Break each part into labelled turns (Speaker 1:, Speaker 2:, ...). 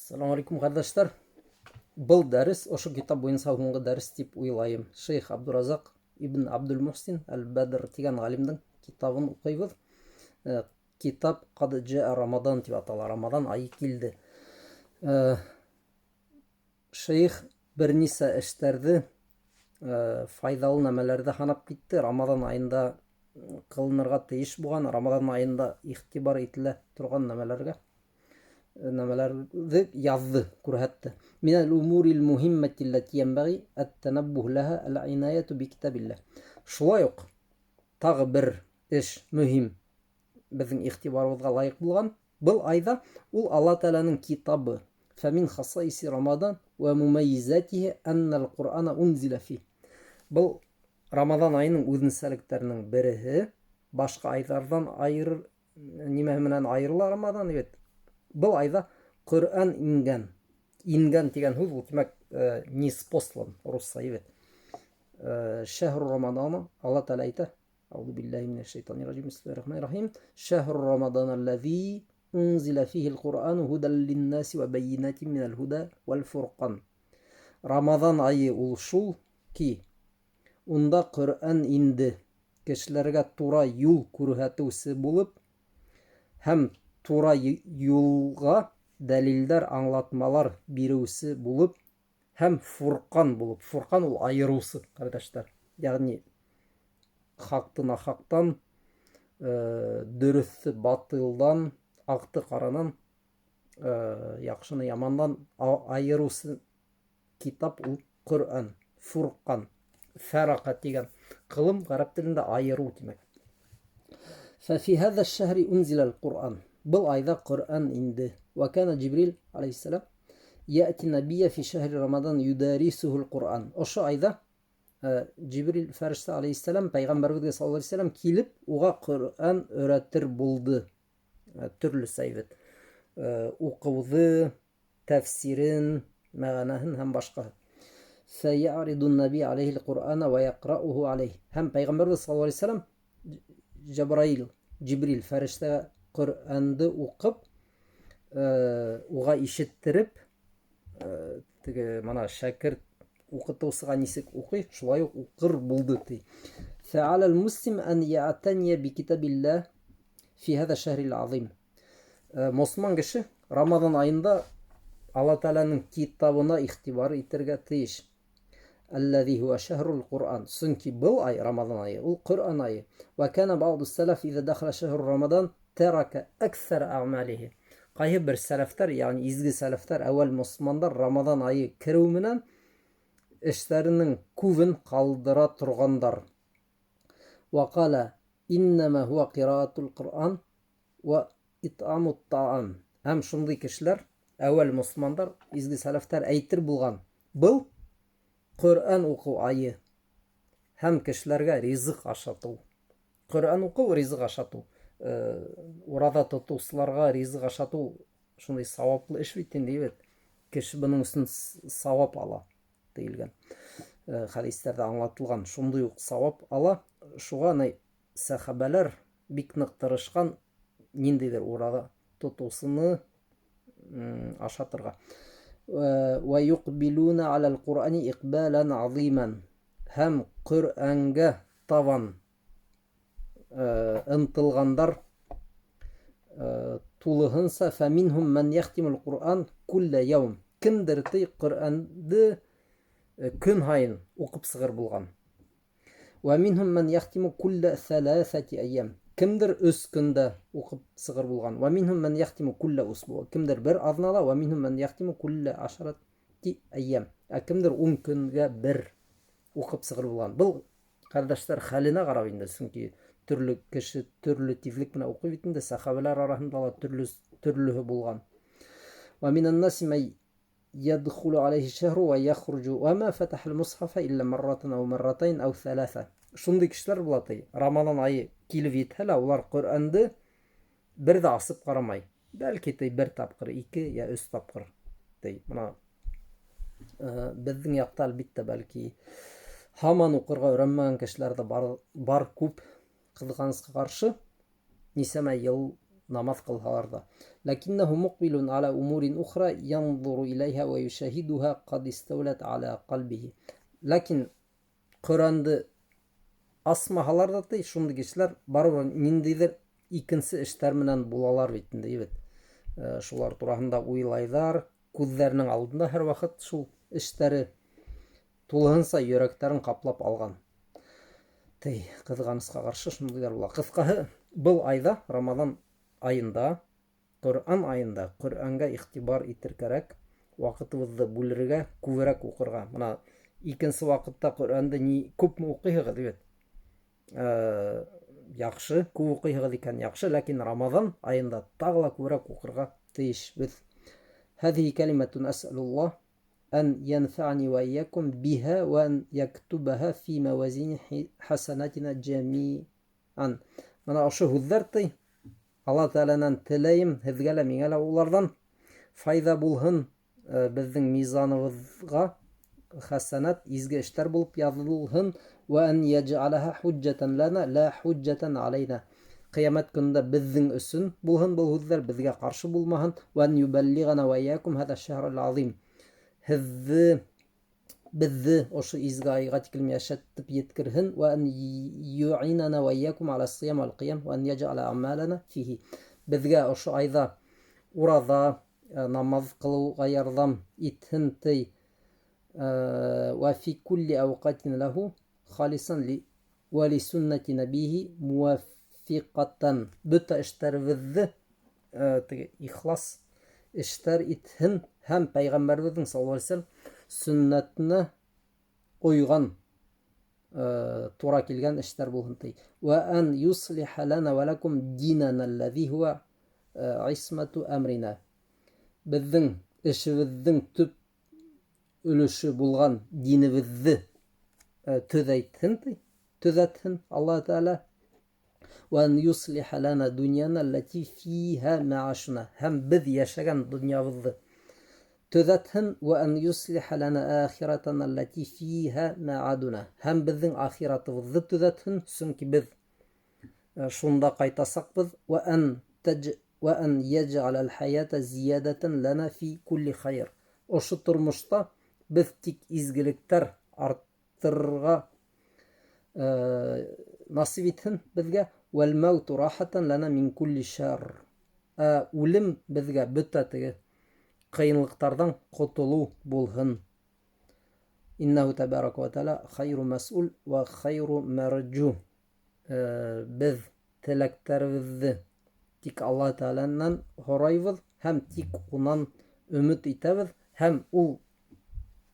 Speaker 1: Ассаламу алейкум, ҡәрҙәштәр. Был дәрес ошо китап буйынса һуңғы дәрес тип уйлайым. Шейх Абдуразаҡ ибн Абдул-Мухсин Әл-Бәдр тигән ғалимдың китабын уҡыйбыҙ. Э, китап Ҡад джаа Рамадан тип атала. Рамадан айы килде. Э, шейх бер нисә эштәрҙе, э, файҙалы нәмәләрҙе һанап китте. Рамадан айында ҡылынырға тейеш булған, Рамадан айында иғтибар ителә торған нәмәләргә нәмәләрҙе яҙҙы, күрһәтте. Минәл умурил муһиммәти лләти йәнбәғи әт-тәнәббуһ ләһә әл-инаяту бикитабилләһ. Шулай уҡ тағы бер эш мөһим беҙҙең иғтибарыбыҙға лайыҡ булған был айҙа ул Алла Тәғәләнең китабы. Фәмин хасаиси Рамадан вә мумәйизәтиһи әннәл Ҡуръана унзилә фи. Был Рамадан айының үҙенсәлектәренең береһе, башҡа айҙарҙан айырыр нимә менән айырыла Рамадан бит. Был айҙа Ҡөрьән ингән. Ингән тигән һүҙ ул тимәк э, ниспослан русса бит. Э, Шәһру Рамадана Алла Тәғәлә әйтә. Аузу биллаһи минәш шайтанир раҗим. Бисмиллаһир рахманир рахим. Шәһру Рамадан аллази унзила фихил Ҡуръану һудан линнаси ва байинатин минәл һуда вәл фурҡан. Рамадан айы ул шул ки, унда Ҡөрьән инде, кешеләргә тура юл күрһәтеүсе булып һәм тура юлға дәлилдәр, аңлатмалар биреүсе булып һәм фурҡан булып. Фурҡан ул айырыусы, ҡәрҙәштәр. Ягъни хаҡты нахаҡтан, э, дөрөҫте батылдан, аҡты ҡаранан, э, яҡшыны ямандан айырыусы китап ул Ҡөрьән, Фурҡан, фәраҡа тигән ҡылым ғәрәп телендә айырыу тимәк. Фәфи һәҙә шәһри унзиләл Ҡуръан. Был айҙа Ҡөрьән инде. Вә кәнә Җибрил алейһиссәлам йәти нәбийә фи шәһри Рамадан юдарисухул Ҡуръан. Ошо айҙа э, Җибрил фәрештә алейһиссәлам пәйғәмбәребеҙгә саллаллаһу алейһи вәсәлләм килеп, уға Ҡөрьән өйрәтер булды. Э, төрлө сәйбет. Э, уҡыуҙы, тәфсирен, мәғәнәһен һәм башҡаһы. Фәйәриду наби алейхил Ҡуръана вә яҡрауху алейх. Һәм Пәйғәмбәрбеҙ саллаллаһу алейһи вәсәләм Җабраил, Җибрил фәрештәгә Ҡөрьәнде уҡып, э, уға ишеттереп, э, теге мана шәкерт уҡытыусыға нисек уҡый, шулай уҡ уҡыр булды ти. Фәаләл муслим ән яътания би китабилләһ фи һәҙә шәһрил азим. Э, мосолман кеше Рамаҙан айында Алла Тәғәләнең китабына иғтибар итергә тейеш. Әлләзи һуә шәһрул Ҡуръан. Сөнки был ай Рамаҙан айы, ул Ҡөрьән айы. Вә кәнә баъду сәләф иза дахала шәһру Рамадан тәрака әксәр әгъмалихи. Ҡайһы бер сәләфтәр, ягъни изге сәләфтәр, әүәл мосолмандар Рамаҙан айы кереү менән эштәренең күбен ҡалдыра торғандар. Вә ҡәлә иннәмә һуә ҡираатул Ҡуръан вә итъамут таам. Һәм шундый кешеләр, әүәл мосолмандар, изге сәләфтәр әйтер булған. Был Ҡөрьән уҡыу айы һәм кешеләргә ризыҡ ашатыу. Ҡөрьән уҡыу, ризыҡ ашатыу. Э, ураҙа тотоусыларға ризыҡ ашатыу шундай сауаплы эш бит инде бит. Кеше бының өсөн сауап ала тиелгән. Э, хәдистәрҙә аңлатылған шундай уҡ сауап ала. Шуға ни сәхәбәләр бик ныҡ тырышҡан ниндәйҙер ураҙа тотоусыны ашатырға. Вә юҡбилуна алал Ҡуръани иҡбалан азиман. Һәм Ҡөрьәнгә табан э, ынтылғандар э, тулыһынса фәминһум мән яхтимул Ҡуръан куллә яум. Кемдер ти Ҡөрьәнде э, көн һайын уҡып сығыр булған. Вә минһум мән яхтиму куллә сәләсәти әйям. Кемдер өс көндә уҡып сығыр булған. Вә минһум мән яхтиму куллә усбу. Кемдер бер аҙнала, вә минһум мән яхтиму куллә ашарати әйям. Ә кемдер 10 көнгә бер уҡып сығыр булған. Был ҡәрҙәштәр хәленә ҡарап инде, сөнки төрлө кеше төрлө тиҙлек менән уҡый бит инде, сәхәбәләр араһында ла төрлө төрлөһө булған. Вә минән наси мән يدخل عليه الشهر ويخرج وما فتح المصحف إلا مرة أو مرتين أو ثلاثة. Шундай кешеләр була ти. Рамаҙан айы килеп етһә лә, улар Ҡөрьәнде бер ҙә асып ҡарамай. Бәлки ти бер тапҡыр, ике йә өс тапҡыр ти. Бына э, беҙҙең яҡта әлбиттә бәлки һаман уҡырға өйрәнмәгән кешеләр ҙә бар, бар күп, ҡыҙғанысҡа ҡаршы. Нисәмә йыл намаҙ ҡылһалар ҙа. Ләкиннәһу муҡбилун аля умурин ухра янзуру иләйһә вә юшаһидуһа ҡад истәүләт аля ҡәлбиһи. Ләкин Ҡөрьәнде асмаһалар ҙа ти, шундай кешеләр барыбер ниндәйҙер икенсе эштәр менән булалар бит инде, бит. Шулар тураһында уйлайҙар, күҙҙәренең алдында һәр ваҡыт шул эштәре тулыһынса йөрәктәрен ҡаплап алған. Тей, ҡыҙғанысҡа ҡаршы шундайҙар була. Ҡыҫҡаһы, был айҙа, Рамаҙан айында, Ҡөрьән айында Ҡөрьәнгә иғтибар итер кәрәк, ваҡытыбыҙҙы бүлергә, күберәк уҡырға. Бына икенсе ваҡытта Ҡөрьәнде ни күпме уҡыйһығыҙ бит. Яҡшы, күп уҡыйһығыҙ икән, яҡшы, ләкин Рамаҙан айында тағы ла күберәк уҡырға тейешбеҙ. Һәҙиһи кәлимәтун әсәлуллаһ ән йәнфәни вә иякум биһа вә ән яктубаһа фи мәвәзини хәсәнәтина җәмиан. Бына ошо һүҙҙәр ти, Алла Тәғәләнән теләйем, һеҙгә лә, миңә лә уларҙан файҙа булһын, беҙҙең мизаныбыҙға хәсәнәт, изге эштәр булып яҙылһын, вә ән йәжғәләһә хуҗҗәтән ләнә, лә хуҗҗәтән аләйнә. Ҡиәмәт көнөндә беҙҙең өсөн булһын был һүҙҙәр, беҙгә ҡаршы булмаһын, вә ән юбәллиғәнә вә иякум һәҙә шәһрәл азим. Һеҙҙе, беҙҙе ошо изге айға тиклем йәшәтеп еткерһен, вә ән юинана вә иякум аля сиям вәл ҡиям, вә ән йәжғәлә әғмәләнә фихи. Беҙгә ошо айҙа ураҙа, намаҙ ҡылыуға ярҙам итһен ти, вә фи кулли әүҡатин ләһу халисан ли вә ли суннати набиһи муаффиҡатан. Бөтә эштәребеҙҙе теге ихлас эштәр итһен һәм пәйғәмбәребеҙҙең саллаллаһу алейһи ва сәлләм сөннәтенә ойған, тура килгән эштәр булһын ти. Вә ан юслиха лана ва лакум динана аллази хуа исмату амрина. Беҙҙең эшебеҙҙең төп өлөшө булған динебеҙҙе төҙәйтһен ти, төҙәтһен Аллаһ Тәғәлә. Вә ан юслиха лана дуньяна аллати фиһа маашуна. Һәм беҙ йәшәгән донъябыҙҙы төҙәтһен. Вә ан юслиха лана ахиратана аллати фиһа маадуна. Һәм беҙҙең ахиратыбыҙҙы төҙәтһен, сөнки беҙ шунда ҡайтасаҡбыҙ. Вә ан тәж вә ан йәжғәләл хаята зиядатан лана фи кулли хайр. Ошо тормошта беҙ тик изгелектәр арттырырға насип итһен беҙгә. Вәл мәүту рахатан лана мин кулли шар. Үлем беҙгә бөтә теге ҡыйынлыҡтарҙан ҡотолоу булһын. Иннаһу табарака ва тааля хайру мәсул ва хайру мәржу. Беҙ теләктәребеҙҙе тик Аллаһ Тәғәләнән һорайбыҙ һәм тик унан өмөт итәбеҙ, һәм ул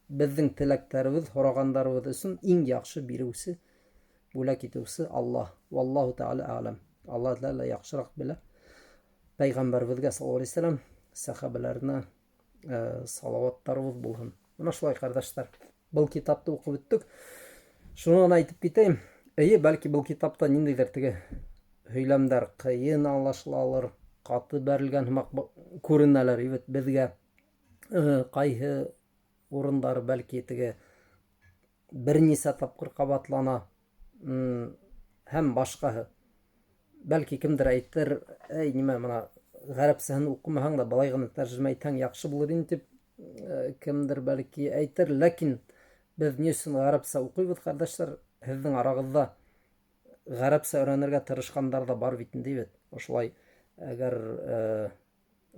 Speaker 1: беҙҙең теләктәребеҙ, һорағандарыбыҙ өсөн иң яҡшы биреүсе, бүләк итеүсе Аллаһ. Валлаһу тәғәлә әғләм. Аллаһ Тәғәлә яҡшыраҡ белә. Пәйғәмбәребеҙгә саллаллаһу алейһи ва сәлләм, сәхәбәләренә салауаттарыбыҙ булһын. Бына шулай, ҡәрҙәштәр, был китапты уҡып бөттөк. Шуны ғына әйтеп китәйем. Эйе, бәлки был китапта ниндәйҙер теге һөйләмдәр ҡыйын аңлашылалыр, ҡаты бәрелгән һымаҡ күренәләр бит беҙгә. Ҡайһы урындары бәлки теге бер нисә тапҡыр ҡабатлана, һәм башҡаһы. Бәлки кемдер әйтер, әй, нимә, бына ғәрәпсәһен уҡымаһаң да былай ғына тәржемә итһәң яҡшы булыр ине тип, кемдер бәлки әйтер. Ләкин беҙ ни өсөн ғәрәпсә уҡыйбыҙ, ҡәрҙәштәр? Һеҙҙең арағыҙҙа ғәрәпсә өйрәнергә тырышҡандар ҙа бар бит инде бит. Ошолай, әгәр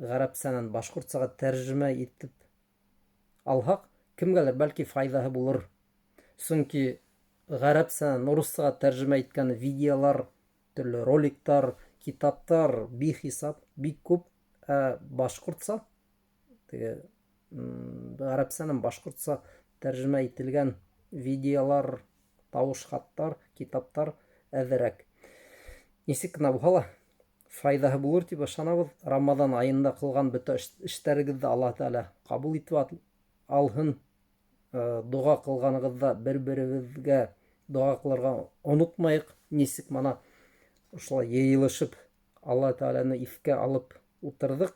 Speaker 1: ғәрәпсәнән башҡортсаға тәржемә итеп алһаҡ, кемгәлер бәлки файҙаһы булыр. Сөнки ғәрәпсәнән урыҫсаға тәржемә иткән видеолар, төрлө роликтар, китаптар бихисап, бик күп. Ә башҡортса, теге, ғәрәпсәнән башҡортса тәржемә ителгән видеолар, тауыш хаттар, китаптар әҙерәк. Нисек кенә булһа ла файҙаһы булыр тип ышанабыҙ. Рамаҙан айында ҡылған бөтә эштәрегеҙҙе Аллаһ Тәғәлә ҡабул итеп алһын. Доға ҡылғанығыҙҙа бер-беребеҙгә доға ҡылырға онотмайыҡ. Нисек мана ошолай йыйылышып Аллаһ Тәғәләне иҫкә алып ултырҙыҡ,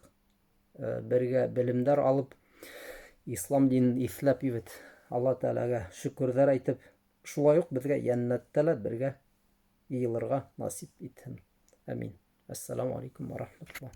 Speaker 1: бергә белемдәр алып, ислам динен иҫләп бит Аллаһ Тәғәләгә шөкөрҙәр әйтеп, шулай уҡ беҙгә йәннәттә лә бергә йыйылырға насип итһен. Амин. Әссәләмү алейкум ва рахматуллаһ.